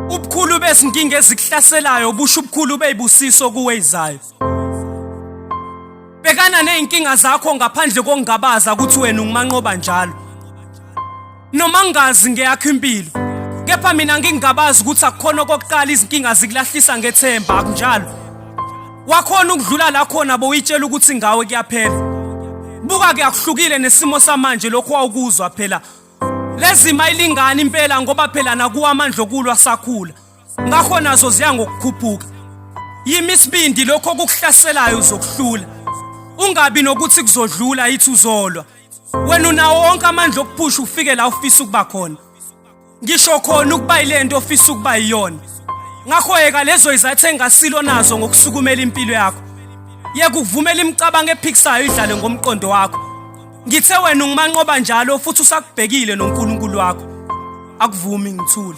Ubukhulu bezinkinga ezikuhlaselayo busho ubukhulu bezibusiso kuwe izayo. Bhekana nezinkinga zakho ngaphandle kokungabaza ukuthi wena ungumanqoba njalo. Noma ngingazi ngeyakho impilo, kepha mina ngingabazi ukuthi akukhona okokuqala izinkinga zikulahlisa ngethemba, akunjalo. Wakhona ukudlula la khona bowuyitshela ukuthi ngawe kuyaphela. Buka ke akuhlukile nesimo samanje lokhu wawukuzwa phela. Lezi mayilingani impela ngoba phela nakuwa amandla okulwa sakhula. Ngakho nazo ziya ngokukhuphuka. Yimi isibindi lokho okukuhlaselayo uzokuhlula. Ungabi nokuthi kuzodlula ithi uzolwa. Wena unawo wonke amandla okuphusha ufike la ufisa ukuba khona. Ngisho khona ukuba yilento ofisa ukuba yiyona. Ngakho yeka lezo izathu engasilo nazo ngokusukumela impilo yakho. Yeka ukuvumela imicabango ephikisayo idlale ngomqondo wakho. Ngithe wena ungumanqoba njalo futhi usakubhekile noNkulunkulu wakho. Akuvumi ngithule.